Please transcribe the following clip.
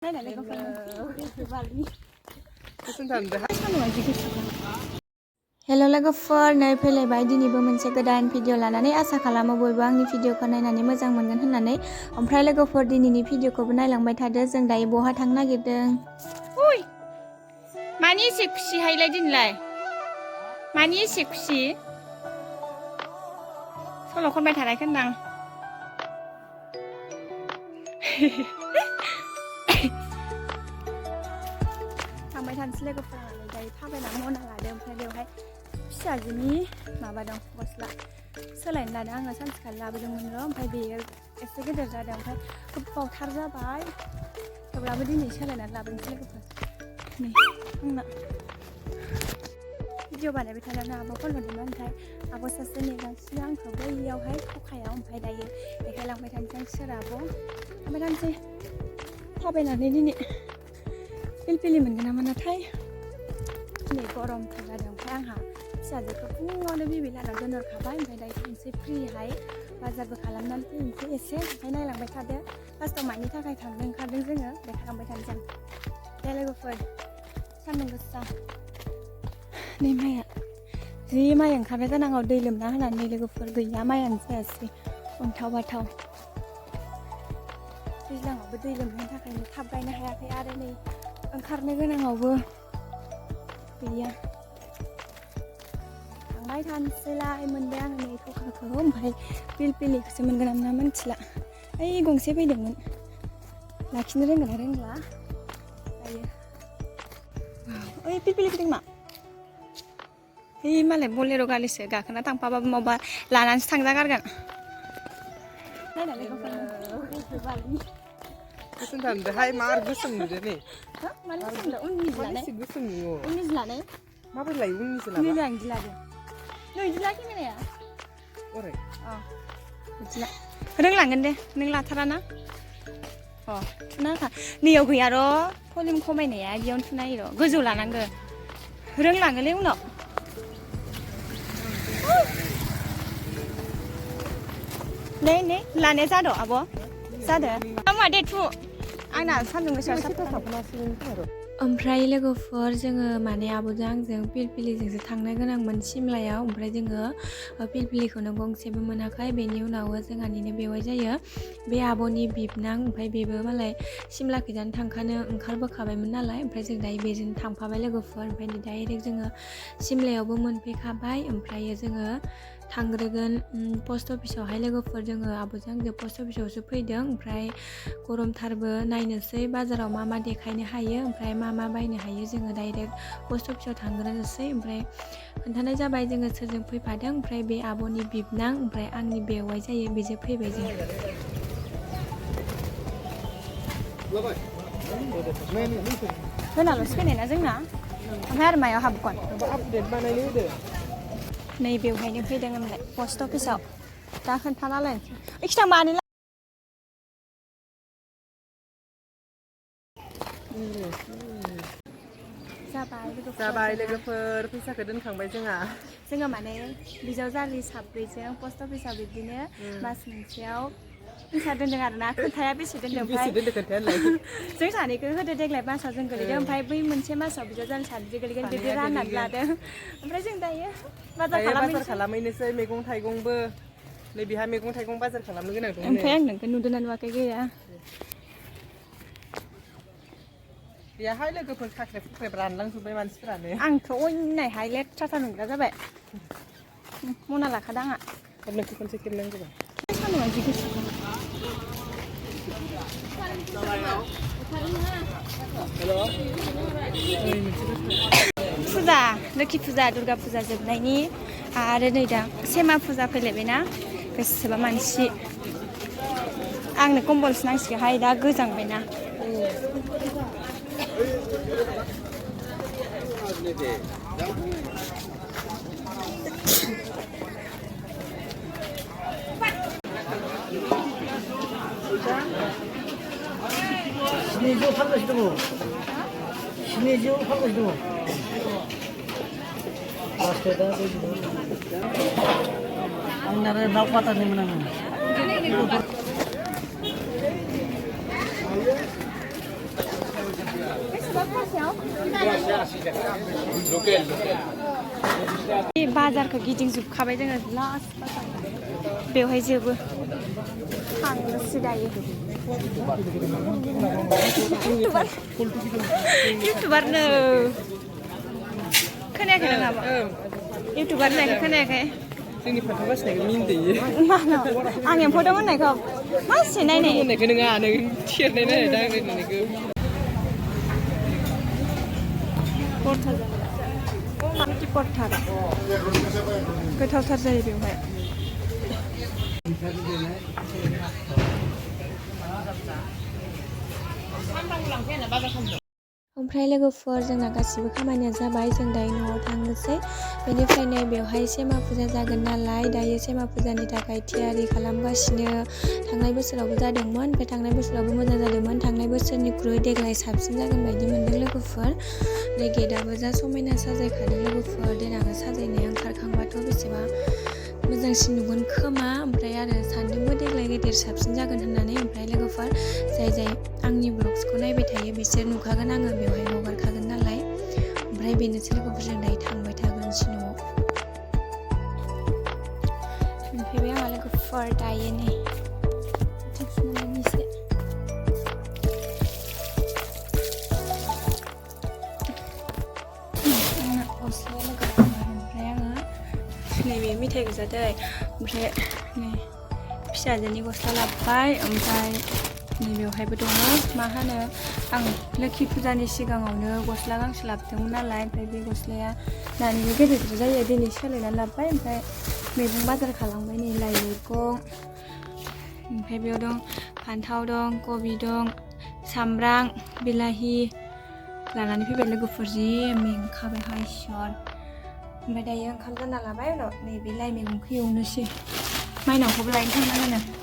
Nein, leggo Bali. हेल' लोगोफोर नै फैलायबाय दिनैबो मोनसे गोदान भिडिअ लानानै आसा खालामो बयबो आंनि भिडिअखौ नायनानै मोजां मोनगोन होननानै ओमफ्राय लोगोफोर दिनैनि भिडिअखौबो नायलांबाय थादो जों दायो बहा थांनो नागिरदों उइ मानि एसे खुसि हायलाय दिनलाय मानि एसे खुसि सल' खनबाय थानायखौ होनदां थांबाय थानोसै लोगोफोरा दायो थाबायनानै मना लादों ओमफ्राय बेवहाय फिसाजोनि माबा दं गस्ला सोलायनो लादों आङो सानसेखालि लाबोदोंमोन र' ओमफ्राय बेयो एसे गेदेर जादों ओमफ्राय गोबावथार जाबाय थेवब्लाबो दिनै सोलायनानै लाबोनोसै लोगोफोर नै आंना भिडिअ बानायबाय थानानै आब' फन हरदोंमोन ओमफ्राय आब' सासे नेगासिनो आंखौ बैयावहाय खखायाव ओमफ्राय दायो देखायलांबाय थानोसै आं सोर आब' थांबाय थानोसै थाबायनानै दिनै पिलपिलि मोनगोन ना मोनाथाय दिनै गरमथार जादों ओमफ्राय आंहा फिसाजोखौ फुङावनो बिबै लानाव दोनहरखाबाय ओमफ्राय दायो थांसै फ्रिहाय बाजारबो खालामनानै फैनोसै एसे ओमफ्राय नायलांबाय थादो फार्स्टआव मानि थाखाय थांनो ओंखारदों जोङो देखायलांबाय थानोसै आं दे लोगोफोर सान्दुं गोसा नै माइआ जि माइ ओंखारबाय जानांगौ दै लोमना होनानै लोगोफोर गैया माइआनो जायासै अन्थाव बाथाव दैज्लाङावबो दै लोमनायनि थाखायनो थाब गायनो हायाखै आरो नै ओंखारनो गोनाङावबो गैया थांबाय थानोसैलाय मोनबाय आङो नै खखाखौ ओमफ्राय पिलपिलिखौसो मोनगोन ना मोना मिथिला ओइ गंसे फैदोंमोन लाखिनो रोंगोन ना रोंला दायो ओइ पिलपिलि फैदों मा ओइ मालाय बलेर' गारिसो गाखोना थांफाबाबो माबा लानानैसो थांजागारगोन नायनानै गोसोम थांदोहाय मार गोसोम नुदो नै माने गोसोम उननि गोसोम नुयो उननि लानाय माबोरै लायो उननिसो लाबा नै आं लादों नै इदि लाखि मेलाया ओरै बिदि ला रोंलांगोन दे नों लाथाराना अ थुना होखा नैयाव गैया र' भलिउम खमायनाया बेयावनो थुना होयो र' गोजौ लानांगो रोंलाङोलै उनाव नै लानाया जाद' आब' जादो मा दे थु आंना सान्दुं गोसा ओमफ्राय लोगोफोर जोङो माने आब'जों आंजों पिलपिलिजोंसो थांनो गोनांमोन सिमलायाव ओमफ्राय जोङो पिलपिलिखौनो गंसेबो मोनाखै बेनि उनाव जोंहानिनो बेवाइ जायो बे आब'नि बिबनां ओमफ्राय बेबो मालाय सिमला खैजानो थांखानो ओंखारबोखाबायमोन नालाय ओमफ्राय जों दायो बेजों थांफाबाय लोगोफोर ओमफ्राय डाइरेक्ट जोङो सिमलायावबो मोनफैखाबाय ओमफ्राय जोङो थांग्रोगोन पस्ट अफिसावहाय लोगोफोर जोङो आब'जों आंजों पस्ट अफिसावसो फैदों ओमफ्राय गरमथारबो नायनोसै बाजाराव मा मा देखायनो हायो ओमफ्राय मा बायनो हायो जोङो डाइरेक्ट पस्ट अफिसाव थांग्रोनोसै ओमफ्राय खोन्थानाय जाबाय जोङो सोरजों फैफादों ओमफ्राय बे आब'नि बिबनां ओमफ्राय आंनि बेवाइ जायो बेजों फैबाय जों होनाल'सो फैनाय ना जोंना ओमफ्राय आरो मायाव हाबगोन आपडेट बानायनो होदो नै बेवहायनो फैदों होनलाय पस्ट अफिसाव दा खोन्थानालाय खिथां मानो जाबाय लोगोफोर फैसाखौ दोनखांबाय जोङो माने बिजावजालि साब्रैजों पस्ट अफिसाव बिदिनो मास मोनसेयाव फैसा दोनदों आरोना खोन्थाया बेसे दोनदों ओमफ्राय जों सानैखौ होदो देग्लाय मासाव जों गोलैदों ओमफ्राय बै मोनसे मासाव बिजावजालि सानैजों गोलैगोन बिदि राननानै लादों ओमफ्राय जों दायो बाजार खालामहैनोसै मैगं थाइगंबो नै बेहा मैगं थाइगं बाजार खालामनो गोनां दं ओमफ्राय आं नोंखौ नुदोंना नुवाखै गैया बेहाय लोगोफोर खाख्रेब खुख्रेब रानलांजोब्बाय मानसिफोरानो आंथ' अयनायहाय लेथ्राथार नुग्रा जाबाय मना लाखादों आंहा नोंखौ खनसे खेबनांगौ सान्दुंआ जि गोसा फुजा लोखि फुजा दुर्गा फुजा जोबनायनि आरो नै दा सेमा फुजा फैलायबायना बेसेबा मानसि आंनो कम्बलसो नांसिगोनहाय दा गोजांबायना 시내지오 팔것이 뭐 시내지오 팔것이 뭐 아스테다 안나라 나와다 내면은 बेसेबां फांसेयाव Local. बे बाजारखौ गिदिंजोबखाबाय जोङो लास्ट बाजार बेवहाय जोबो थांनोसै दायो इउटुबारनो खोनायाखै नङाबा इउटुबार होननायखौ खोनायाखै जोंनि फान्थाव गासिनायखौ मिन्दैयो मानाव आं एम्फौ दं होननायखौ मासे नायनाय होननायखौ नोङा नों थिरनाय नायनाय दांनाय होननायखौ परथा माबायदि परथा गोथावथार जायो बेवहाय ओमफ्राय लोगोफोर जोंना गासिबो खामानिया जाबाय जों दायो न'आव थांनोसै बेनिफ्रायनो बेवहाय सेमा फुजा जागोन नालाय दायो सेमा फुजानि थाखाय थियारि खालामगासिनो थांनाय बोसोरावबो जादोंमोन ओमफ्राय थांनाय बोसोरावबो मोजां जादोंमोन थांनाय बोसोरनिख्रुइ देग्लाय साबसिन जागोन बायदि मोनदों लोगोफोर बे गेटआबो जा समायना साजायखादों लोगोफोर देनाङा साजायनाया ओंखारखांबाथ' बेसेबा मोजांसिन नुगोन खोमा ओमफ्राय आरो सान्दोंबो देग्लाय गेदेर साबसिन जागोन होननानै ओमफ्राय लोगोफोर जाय आंनि ब्लग्सखौ नायबाय थायो बिसोर नुखागोन आङो बेवहाय हगारखागोन नालाय ओमफ्राय बेनोसै लोगोफोरजों दायो थांबाय थागोनसै न'आव मोनफैबाय आंहा लोगोफोर दायो नै एसे आंना गस्लाया लोगोफोर ओमफ्राय आङो नैबे मेथाइखौ जादों ओमफ्राय नै फिसाजोनि गस्ला लाबोबाय ओमफ्राय नैबेवहायबो दङ मा होनो आं लोखि फुजानि सिगाङावनो गस्ला गांसे लाबोदोंमोन नालाय ओमफ्राय बे गस्लाया दानिबो गेदेरद्राय जायो दिनै सोलायनानै लाबोबाय ओमफ्राय मैगं बाजार खालामबाय नै लाइ मैगं ओमफ्राय बेयाव दं फान्थाव दं कबि दं सामब्राम बिलाहि लानानै फैबाय लोगोफोर जि मेंखाबायहाय इसर ओमफ्राय दायो ओंखाम जाना लाबाय उनाव नैबे लाइ मैगंखौ एवनोसै माइनावखौबो लायनो थांनांगोन